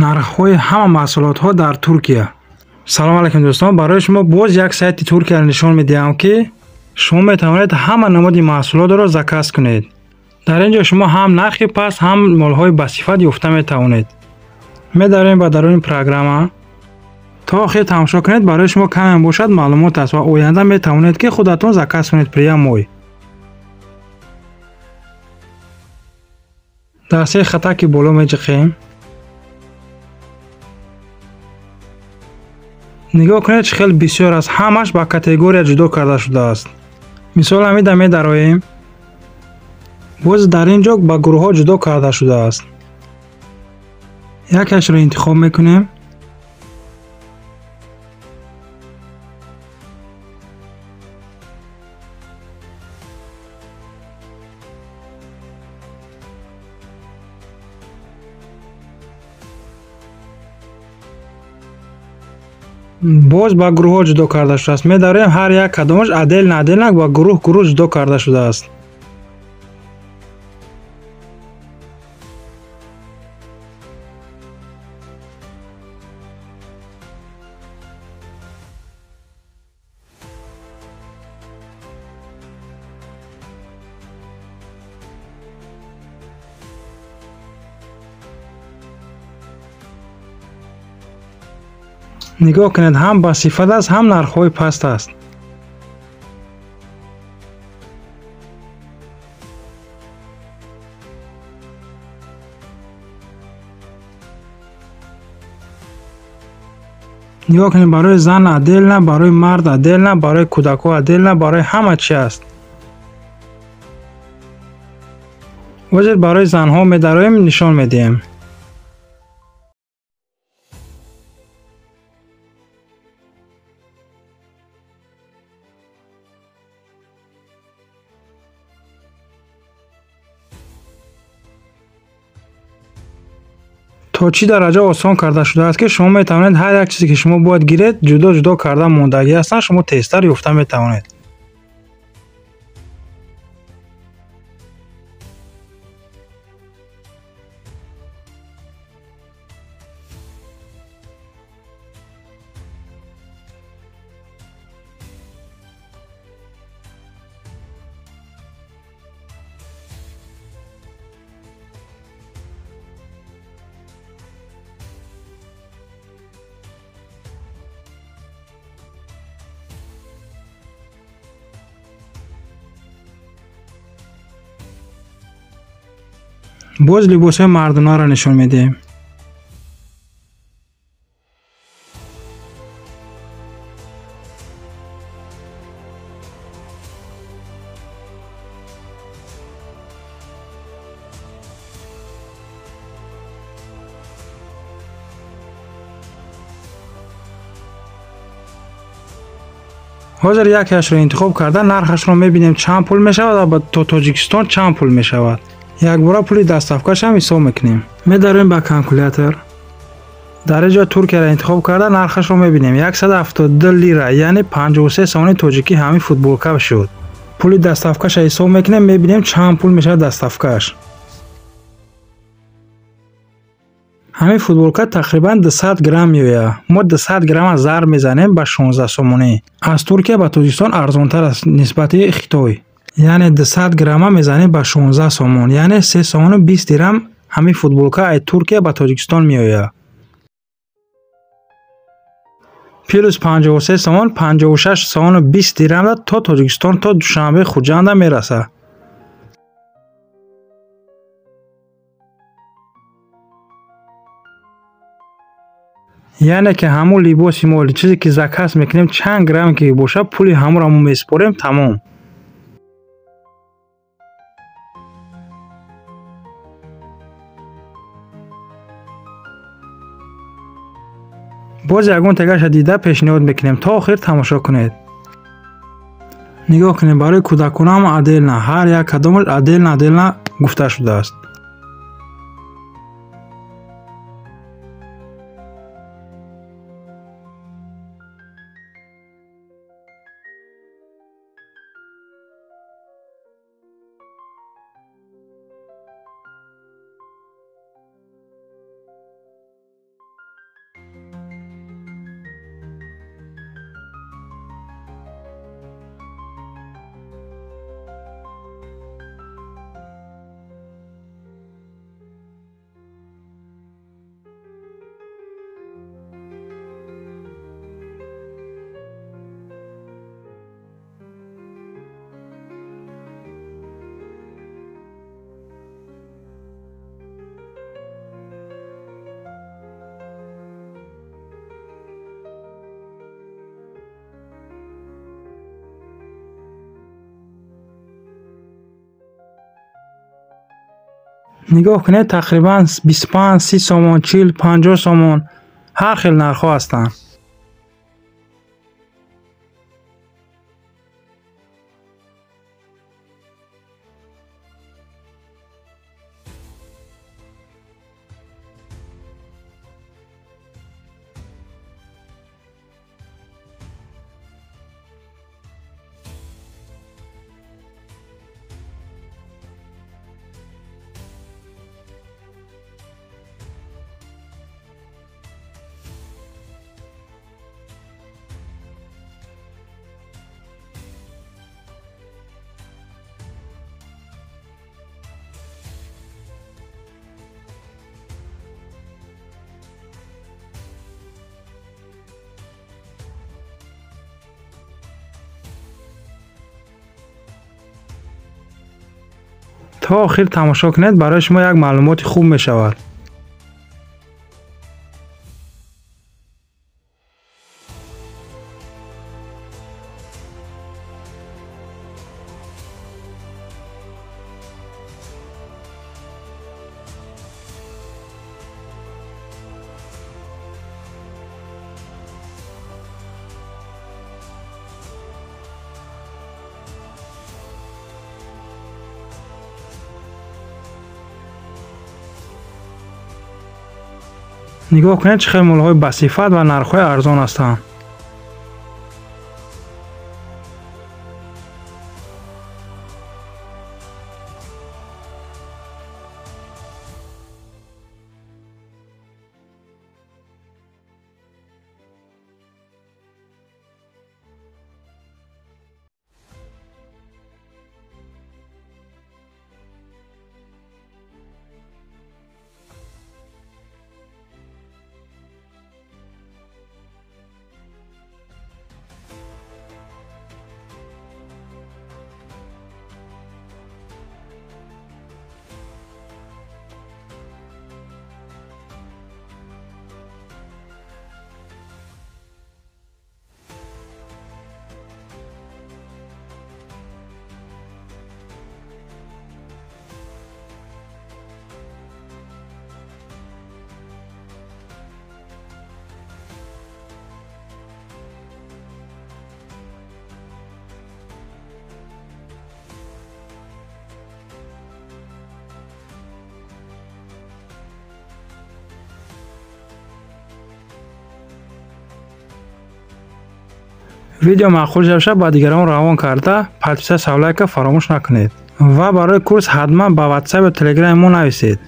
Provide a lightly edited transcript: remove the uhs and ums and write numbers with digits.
Нархҳои ҳама маҳсулотҳо дар Туркия. Салом алайкум дӯстон, барои шумо боз як сайти Туркияро нишон медиҳам, ки шумо метавонед ҳама намуди маҳсулотро заказ кунед. Дар ин ҷо шумо ҳам нархи паст, ҳам молҳои басифат ёфта метавонед. Медароем ба даруни программа. То охир тамошо кунед, барои шумо камем бошад маълумот аст ва оянда метавонед, ки худатон заказ кунед прямой. Дар се хата ки боло меҷиқем. Нигоҳ кунед, чӣ хел бисёр аст, ҳамаш ба категория ҷудо карда шудааст. Мисол ҳамида медароем. Боз дар ин ҷо ба гурӯҳҳо ҷудо карда шудааст. Якашро интихоб мекунем. Боз ба гурӯҳҳо ҷудо карда шудааст. Медароем, ҳар як кадомаш отдельно отдельно ба гурӯҳ гурӯҳ ҷудо карда шудааст. Нигоҳ кунед, ҳам ба сифат аст, ҳам нархҳои паст аст. Нигоҳ кунед, барои зан отдельно, барои мард отдельно, барои кӯдакҳо отдельно, барои ҳама чи аст. Ҳозир барои занҳо медароем, нишон медиҳем. То чӣ дараҷа осон карда шудааст, ки шумо метавонед ҳар як чизе, ки шумо бояд гиред, ҷудо ҷудо карда мондагӣ ҳастанд, шумо тезтар ёфта метавонед. Боз либосҳои мардонаро нишон медиҳем. Ҳозир якеашро интихоб карда, нархашро мебинем чанд пул мешавад ва то Тоҷикистон чанд пул мешавад. Якбора пули доставкашам ҳисоб мекунем. Медароем ба калкулятор. Дар ин ҷо Туркияро интихоб карда, нархашро мебинем. 172 лира, яъне 53 сомони тоҷикӣ ҳамин футболка шуд. Пули доставкаша ҳисоб мекунем, мебинем чанд пул мешавад доставкаш. Ҳамин футболка тақрибан 200 грамм меояд. Мо 200 грамма зарб мезанем ба 16 сомонӣ. Аз Туркия ба Тоҷикистон арзонтар аст нисбати Хитой. Яъне 200 грамма мезанем ба 16 сомон, яъне 3 сомону 20 дирам ҳамин футболка аз Туркия ба Тоҷикистон меояд. Плюс 53 сомон, 56 сомону 20 дирам то Тоҷикистон, то Душанбе, Хуҷанда мерасад. Яъне ки ҳамун либоси мо, чизе ки заказ мекунем, чанд грамм ки бошад, пули ҳамонро мо месупорем, тамом. Боз ягон тегаша дида пешниҳод мекунем. То охир тамошо кунед. Нигоҳ кунед, барои кӯдаконам отдельно, ҳар як кадомаш отдельно отдельно гуфта шудааст. Нигоҳ кунед, тақрибан 25, 30 сомон, 40, 50 сомон ҳар хел нархҳо ҳастанд. То охир тамошо кунед, барои шумо як маълумоти хуб мешавад. Нигоҳ кунед, чӣ хел молҳои басифат ва нархҳои арзон ҳастанд. Видео маъқул шавад, ба дигарон равон карда, подписаться, лайка фаромӯш накунед ва барои курс ҳатман ба WhatsApp ё Telegram мо нависед.